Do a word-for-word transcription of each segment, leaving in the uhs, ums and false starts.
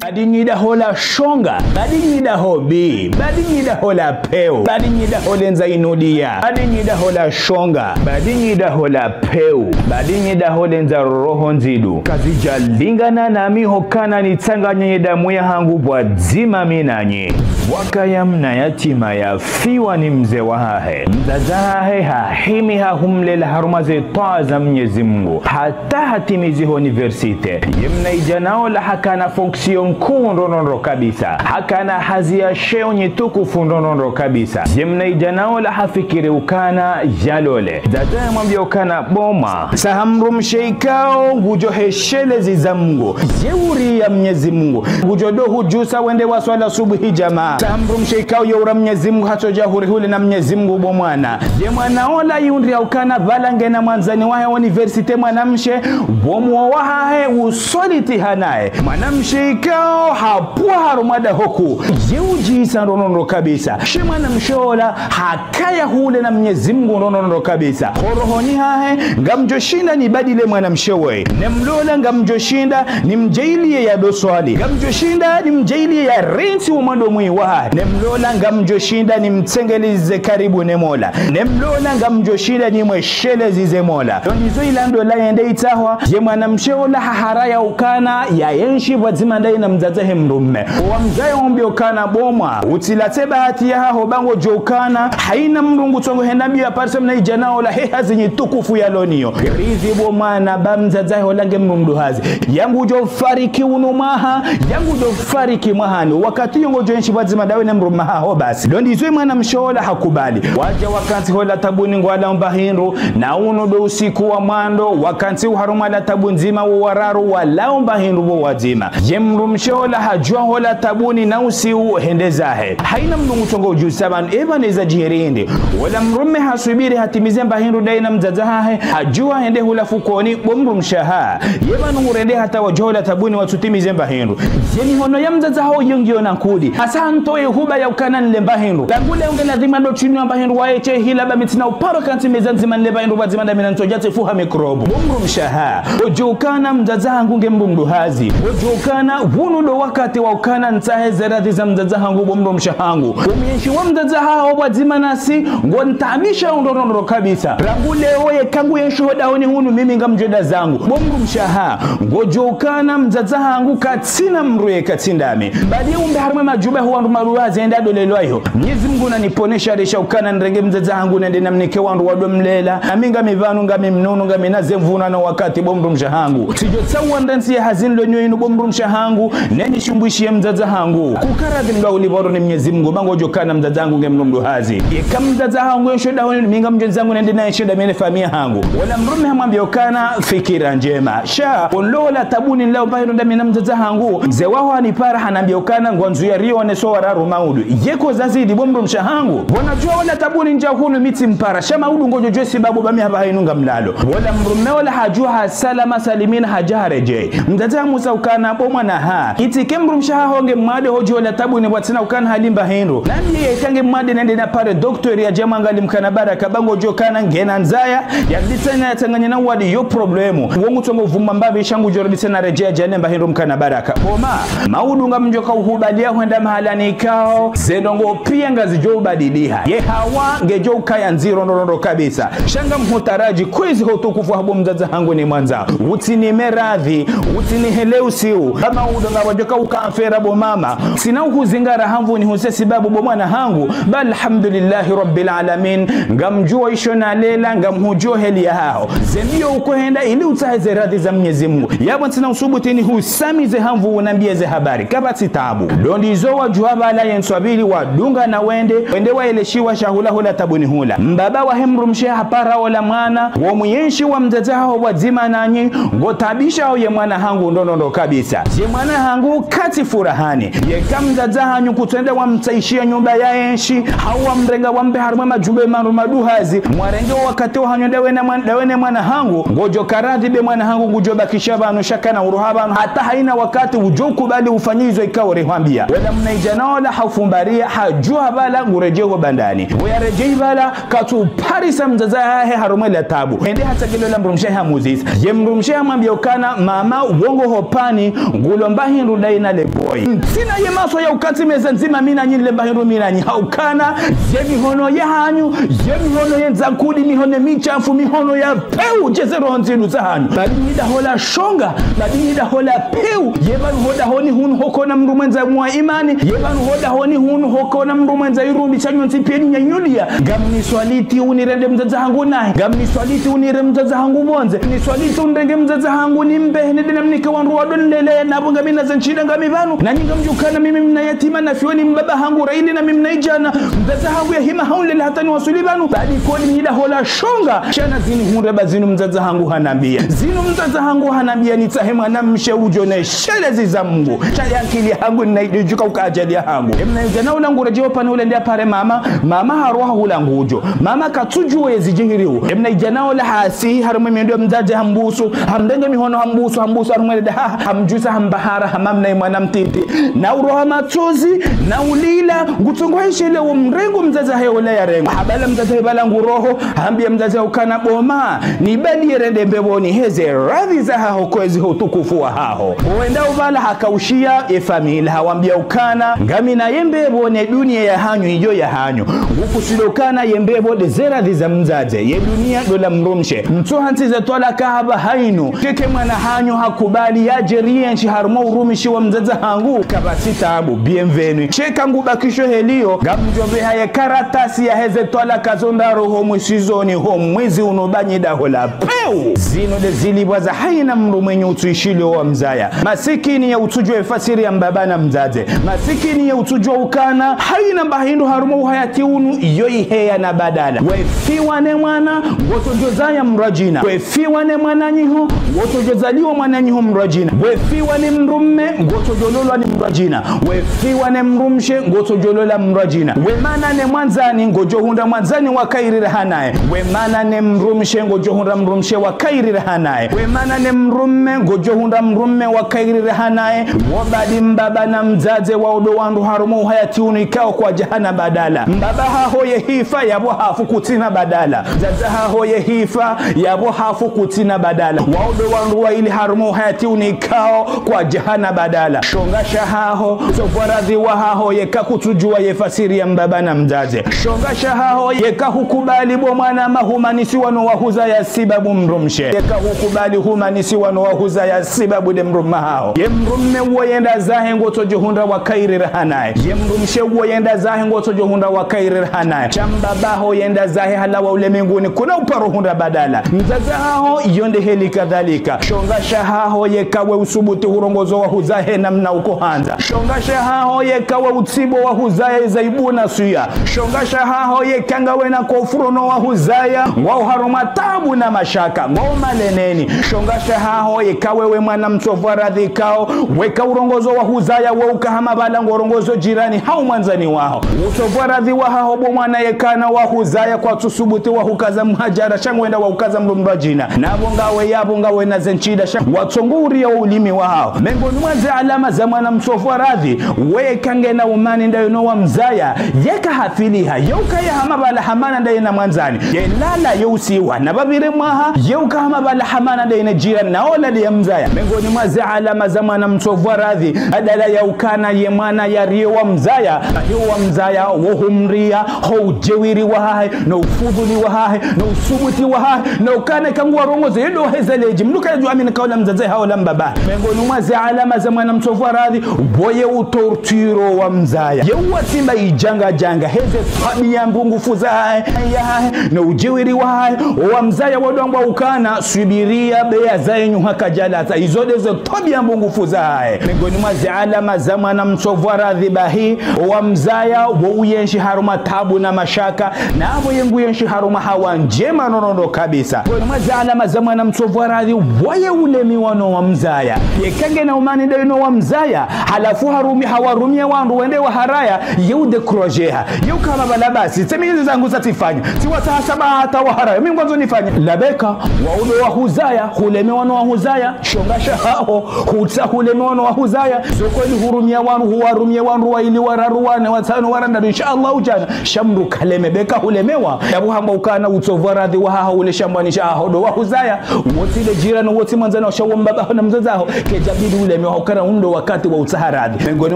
Badi nyi daho la shonga, badi nyi daho bi, badi nyi daho la peu, badi nyi daho lendza inudia, badi nyi daho la shonga, badi nyi daho la peu, badi nyi daho lendza roho ndzidu. Kazidjalingana nami hukana nitsanganye damu yahangu pvwadzima mi nanyi. Pvwakaya mna yatima yafiwa ni mze wahahe. Mdzadze hahe hahimi hahumlela harumwa ze twaa za Mnyezi Mungu. Hata hatimizi ho université. Ye mnaidjana ola hakana fonction nkuu ndrondrondro kabisa. Hakana hazi ya sheo nyitukufu ndrondrondro kabisa. Ye mnaidjana ola hafikiri ukana yalole. Mdzadze hamwambia ukana bo mwana, tsaha mdrumshe ikao ngudjo hesheleza Mngu. Ye uria Mnyezi Mungu. Ngudjo dohudjusa wende waswali subuhi djamaa. Tsaha mdrumshe ikao ye uria Mnyezi Mungu hatsodja hurihuli na Mnyezi Mungu bo mwana. Ye mwana ola yihundria ukana pvala ngena mwandzani wahe université mwanamshe, bo mwo wahahe uswaliti hanaye. Mwanamshe ikao hapvwa harumwa daho kuu. Ye udjisa ndrondrondro kabisa. She mwanamshe ola hakaya hule na Mnyezi Mungu ndrondrondro kabisa. Ho rohoni hahe, ngamdjoshinda nibadili mwanamshe woyi. Ne mlola ngamdjoshinda nimdjaaliye yadoswali. Ngamdjoshinda nimdjaaliye yarentsi wo mwando mwi wahahe. Ne mlola ngamdjoshinda nimtsengeleze karibu ne Mola. Ne mlola ngamdjoshinda nimwesheleze Mola. Yo ndizo ila ndola yende itsahwa, ye mwanamshe ola haharaya ukana yaenshi pvwadzima ndaye na mdzadze hahe mdrume. Wamdzaye wamwambia ukana bo mwana, utsilatse bahati yahaho ba ngodjo ukana, haina mdru ngutsongo henda mbio ya parisa mnaidjana ola he hazi nyitukufu yaloniyo. Ridhi bo mwana ba mdzadze haho ola nge mdru mduhazi. Ye ngudjo fariki unu mwaha, ye ngudjo fariki mwahani. Wakati yo ngodjo enshi pvwadzima ndawe ne mdrume haho basi. Yo ndizo ye mwanamshe ola hakubali. Wadja wakantsi ho latabuni ngwalao mba hindru, na unu ndo usiku wa mwando, wakantsi harumwa latabu ndzima wo wararu walao mba hindru wo wadzima. Ye mdrumshe ola hadjua ho latabuni na usiu hende zahe. Haina mdru ngutsongo udjusa pvanu, eba neza djiheri hende. Ola mdrume haswubiri hatimize mba hindru ndaye na mdzadze hahe, hadjua hende hula fukoni, bo mdrumshe wahangu. Ye pvanu ngurende hata wadjua ho latabuni watsutimize mba hindru. Ye mihono ya mdzadze haho yo ngiyo na nkudi. Hasa hantowe huba ya ukana nile mba hindru. Rangu leo nge ladhima ndo tsinwa mba hindru waye she hila ba mi tsina uparo kantsi meza ndzima nile mba hindru pvwadzima ndami na ntsodja tsefuha mikrobu. Bo mdrumshe wahangu. Udjo ukana mdzadze hangu nge mdru mduhazi. Udjo ukana unu ndo wakati wa ukana ntsahe ze radhi za mdzadze hangu bo mdrumshe wahangu. Umwenshi wa mdzadze haho pvwadzima nasi, ngontaabisha ndrondrondro kabisa. Rangu leo yeka nguyenshio ho dahoni hunu mimi ngamdjo enda zangu. Bo mdrumshe wahangu, ngodjo ukana mdzadze hangu katsina mdru yeka tsi ndami. Badi umbe harumwa madjumba ho wandru maruwa zenda dolelwa iho. Mnyezi Mungu naniponesha risha ukana nirenge mdzadze hangu nende namnike wandru wado mlela. Nami ngami pvanu ngami mnono ngami na ze mvuna no wakati bo mdrumshe wahangu. Tsidjo tsaha wandru ntsi ya hazi nilo nyo inu bo mdrumshe wahangu. Neni shumbwishiye mdzadze hangu. Kukaradhi mdru ulipvoro ni Mnyezi Mungu, ba ngodjo ukana mdzadze hangu nge mdru mduhazi. Yeka mdzadze hangu yenshio dahoni, mi ngamdjo enda zangu nende naye shida mi ne famiyi yahangu. Ola mdrume hamwambia ukana fikira ndjema. Sha, pvo nilo ho latabuni nilao mba hindru ndami na mdzadze hangu. Mze waho hanipara hanambia ukana ngwandzo yarione so wararu maudu. Yeko zazidi bo mdrumshe wahangu. Pvona djua ho latabuni ndja hunu mi tsimpara. Sha maudu ngodjo djuwa sibabu ba mi hapvaha inu ngamlalo. Ola mdrume ola hadjua ha salama salimina hadja haredjei. Mdzadze hamuuza ukana bo mwana wahangu. Itike mdrumshe wahaho nge mwade hodja ho latabuni pvwatsina ukana hali mba hindru. Nambiye yeka nge mwade nende napare doktera yadje yamwangalie mkana baraka ba ngodjo ukana ngena ndzaya. Yaditsanya yatsanganye na wadi yo problemu. Wo ngutsongo vuma mbapvi sha ngudjo rudi tsena redjei yadje yale mba hindru mkana baraka. Bo mwana, maudu ngamdjo ka uhubalia hwenda mahala nikao. Ze ndrongoo pia ngazidjo ubadiliha. Ye hawa ngedjo ukaya ndziro ndrondrondro kabisa. Sha ngamhutaradji kwezi ho utukufu waho bo mdzadze wahangu nimwandzao. Utsinime radhi, utsiniheleze usiu. Ba maudu ngapvwadjo ka uka mfera bo mama. Tsina uhuzingara ha nvuu nihuse sibabu bo mwana wahangu. Ba alhamdulillahi rabbil alamin. Ngamdjuo isho nalela, ngamhudjuo heli yahaho. Ze mbio ukohenda ili utsahe ze radhi za Mnyezi Mungu. Yapvo ntsina usubuti nihusamize ha nvuu unambie ze habari. Kapvatsi taabu. Ndo ndizo wadjuha pvala ye nswabili wadungana wende, wende waeleshiwa shahula ho latabuni hula. Mbaba wahe mdrumshe hapara ola mwana, wo mwenshi wa mdzadze haho pvwadzima nanyi, ngotaabishao ye mwana wahangu ndrondrondro kabisa. Ye mwana wahangu katsi furahani. Yeka mdzadze hanyu kutswenda wamtsaishia nyumba yaenshi, hau wamrenga wambe harumwa madjumba mandru maduhazi, mwarenge wakati wahanyu ndawe na mwan-, ndawe ne mwana wahangu, ngodjo karadhi be mwana wahangu ngudjo bakisha pvanu sha kana uroha pvanu, hata haina wakati udjo kubali ufanye izo ikao rehwambia. Ola mnaidjana ola hafumbaria, hadjuha pvala nguredjei ho bandani. Pvo yaredjei pvala, katsu parisa mdzadze hahe harumwa le tabu. Hende hatsaha ola mdrumshe hamuzisa. Ye mdrumshe hamwambia ukana mama wo ngo ho pvani ngulo Mba hindru dayi na le boy. Ntsina ye maswa ya ukati meza ndzima mi na nyi nile mba hindru mi na nyi. Haukana, ye mihono yahanyu, ye mihono yendza nkudi, mihono mishafu, mihono ya pewu, djeze roho ndzilu zahanyu. Badi nyi daho la shonga, badi nyi daho la pewu. Ye pvanu ho dahoni hunu hukana mdru mwendza mwa imani, ye pvanu ho dahoni hunu hukana mdru mwendza irumbi sha nyontsi piya ni nyanyuliya. Ngamniswaliti unirende mdzadze hangu nahe. Ngamniswaliti unirende mdzadze hangu pvondze. Niswaliti unirenge mdzadze hangu nimbehe nende namnike wandru wadonilele. Na pvo ngamina ze nshida ngami pvanu. Na nyi ngamdjuwa ukana mimi mna yatima nafiwa ni mbaba hangu raili na mimi mna idjana. Mdzadze hangu yahima haunilele hata niwaswili pvanu. Badi kodi nyi daho la shonga. Sha na zinu hundre ba zinu mdzadze hangu hanambiya. Zinu mdzadze hangu hanambiya nitsahe mwanamshe udjo ne shelezi za Mungu. Sha ye ankili yahangu nayidjuwa uka ajali yahangu. Ye mna idjana ula nguredjeyi pvanu ule nde apare mama. Mama haroha hula ngudjo. Mama katsudjuwa ye zidjihiriwo. Ye mna idjana ula hasi, harumwa mendo ya mdzadze hambusu. Hamrenge mihono hambusu, hambusu, harumwa le daha. Hamdjusa hambahara, hama mna ye mwana mtiti. Na uroha matsozi, na ulila, ngutsungu hayishele wo mrengo mdzadze hahe ula yarengo. Habala mdzadze hahe pvala nguroho, hambiya mdzadze ukana bo ma, nibali rende mbepvoni heze radhi zahaho kwezi ho utukufu wahaho. Wenda upvala hakaushiya ye famille hawambiya ukana, ngamina ye mbepvo ne duniya yahanyu iyo yahanyu. Ngukusudiyo ukana ye mbepvo nde ze radhi za mdzadze, ye duniya ndo la mdrumshe. Mtsohantsi ze twalaka hapvaha inu. Sheke mwana hanyu hakubali yadje rienshi harumwa urumishi wa mdzadze hangu. Kapvatsi taabu, bienvenue. Sheka ngubakisho heliyo, ngamdjo pveha ye karatasi yaheze twalaka zo ndraru ho mwisizoni ho mwezi unu ba nyi daho la pewu. Zinu nde zilipvwa za hayina mdru mwenye utsuishiliyo wa mdzaya. Masikini ye utsudjuwa ye fasiri ya mbaba na mdzadze. Masikini ye utsudjuwa ukana hayina mba hindru harumwa uhayati unu iyo iheya na badala. We fiwa ne mwana, ngotsodjo zaya mdru djina. We fiwa ne mwananyaho, ngotsodjo zaliwa mwananyaho mdru djina. We fiwa ne mdrume, ngotsodjo lolwa ni mdru djina. We fiwa ne mdrumshe, ngotsodjo lola mdru djina. We mana ne mwandzani, ngodjo hundra mwandzani wa kayiri raha naye. We mana ne mdrumshe, ngodjo hundra mdrumshe wa kayiri raha naye. We mana ne mdrume, ngodjo hundra mdrume wa kayiri raha naye. Wo badi mbaba na mdzadze wao ndo wandru harumwa uhayati unu ikao kwadjahana badala. Mbaba haho ye hifa yapvo hafu kutsina badala. Mdzadze haho ye hifa yapvo hafu kutsina badala. Wao ndo wandru waili harumwa uhayati unu ikao kwadjahana badala. Shonga shahaho, tsopvwa radhi wahaho yeka kutsudjuwa ye fasiri ya mbaba na mdzadze. Shonga shahaho yeka hukubali bo mwana mahumanisiwa no wahuzaya sibabu mdrumshe. Yeka hukubali humanisiwa no wahuzaya sibabu nde mdrume haho. Ye mdrume uwo yenda zahe ngotsodjo hundra wa kayiri raha naye. Ye mdrumshe uwo yenda zahe ngotsodjo hundra wa kayiri raha naye. Sha mbaba haho yenda zahe halawa ulemenguni kuna uparo hundra badala. Mdzadze haho iyo nde heli kadhalika. Shonga shahaho yeka we usubuti hurongoza wahuzaya he namna ukohandza. Shonga shahaho yeka we utsibo wahuzaya iza ibuna suya. Shonga shahaho yeka ngawena kofuro no wahuzaya ngwao harumwa taabu na mashaka, ngwao maleneni. Shonga shahaho yeka wewe mwana mtsopvwa radhi ikao weka urongozo wahuzaya we uka hama pvala ngorongozo jirani hau mwandzani waho. Utsopvwa radhi wahaho bo mwana yeka na wahuzaya kwatsusubuti wahukaza mhadjara sha ngwenda wahukaza mdru mdru djina. Na pvo ngawe yapvo ngawena ze nshida sha watsongo uriya ulimi wahaho. Mengoni mwa ze alama za mwana mtsopvwa radhi, we yeka ngena umani ndaye no wamzaya, yeka hafiliha, ye ukaya hama pvala hamana ndaye na mwandzani. Ye lala ye usiwa, na pvapvire mwaha, ye uka hama pvala hamana ndaye na jirani, na ola ndaye mzaya. Mengoni mwa ze alama za mwana mtsopvwa radhi, badala ya ukana ye mwana yariye wamzaya, ahiyo wamzaya, wo humriya, ho udjewiri wahahe, no ufudhuli wahahe, no usubuti wahahe, no ukana kangu warongoze, ye ndo heza ledji, mdru kayadjuwa amini kaula mdzadze haho la mbaba. Mengoni mwa ze alama za mwana mtsopvwa radhi, bo ye utorturo wamzaya. Ye uwatsimba idjanga djanga, heze twabiya mbungufu zahahe, yahahe, no udjewiri wahahe, wamzaya wadwangwa ukana, swubiriya, beya zaye nyuha kadjalaza, izo ndeze twabiya mbungufu zahahe. Mengoni mwa ze alama za mwana mtsopvwa radhi bahi, wamzaya, wo uyenshi harumwa taabu na mashaka, na pvo ye nguyenshi harumwa hawa ndjema nono ndo kabisa. Mengoni mwa ze alama za mwana mtsopvwa radhi, wo ye ulemewa no wamzaya. Yeka ngena umani ndaye no wamzaya, halafu harumi, hawarumiya wandru wende waharaya, ye udécourager ha. Ye uka hama pvala basi, tse mi izi zangu sa tsifanya. Tsiwatsaha saba hata waharaya, mi ngwandzo nifanye. Labeka, wao ndo wahuzaya, hulemewa no wahuzaya, shonga shahaho, hutsa hulemewa no wahuzaya. Zo kweli hurumiya wandru, huwarumiya wandru, waili, wararu, wane, watsanu, warandaru, insha Allah udjana. Sha mdru kaleme, beka hulemewa. Yapvo hamba ukana utsopvwa radhi wahaho ule shambwani shahaho ndo wahuzaya. Wo tsi nde jirani, wo tsi mwandzani waho, sha wo mbaba haho na mdzadze haho. Kedja bidi Ulemewa hukana undo wakati wa utsaha radhi. Mengoni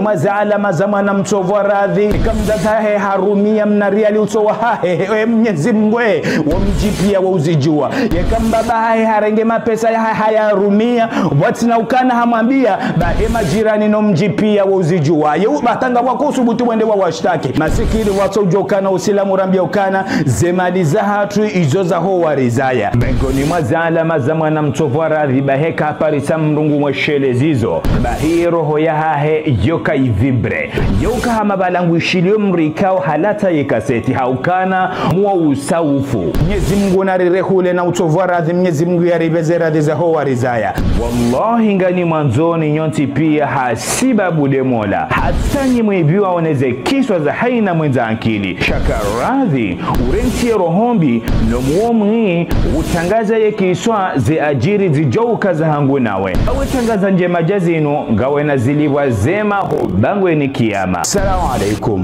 mwa ze alama za mwana mtsovu wa radhi, eka mdzadze hahe harumia mna riali utso wahahe, e Mnyezi Mngu, e, womdjipvia wo uzidjua. Yeka mbaba hahe harenge mapesa ya ha-, hayarumia, pvwatsina ukana hamwambia, ba e majirani no mdjipvia wo uzidjua. Ye u-, ba hata ngwako usubutu wende wawashtaki. Masikini watso udjo ukana usilamu rambia ukana, ze mali zahatru izo za ho warizaya. Mengoni mwa ze alama za mwana mtsovu wa radhi, ba heka haparisa mdru ngu mwesheleza izo, ba hi roho yahahe yoka ivibre. Yoka hama pvala ngu ishilio mdru ikao halatsa ye kaseti, ha ukana mwa usaufu. Mnyezi Mngu narirehule na utsovu wa radhi, Mnyezi Mngu yaripve ze radhi za ho warizaya. Wallahi ngani mwandzoni nyontsi pia ha sibabu nde Mola. Hata nyi mwipviwa oneze kiswa za haina mwendza ankili. Sha ka radhi, urentsi ye roho mbi, no muo mwi, utrangaza ye kiswa ze adjiri zidjo uka zahangu nawe. Awe trangaza ndjema dja zinu, ngawe na zilipvwa zema ho bangweni kiyama. Salamu alaikum.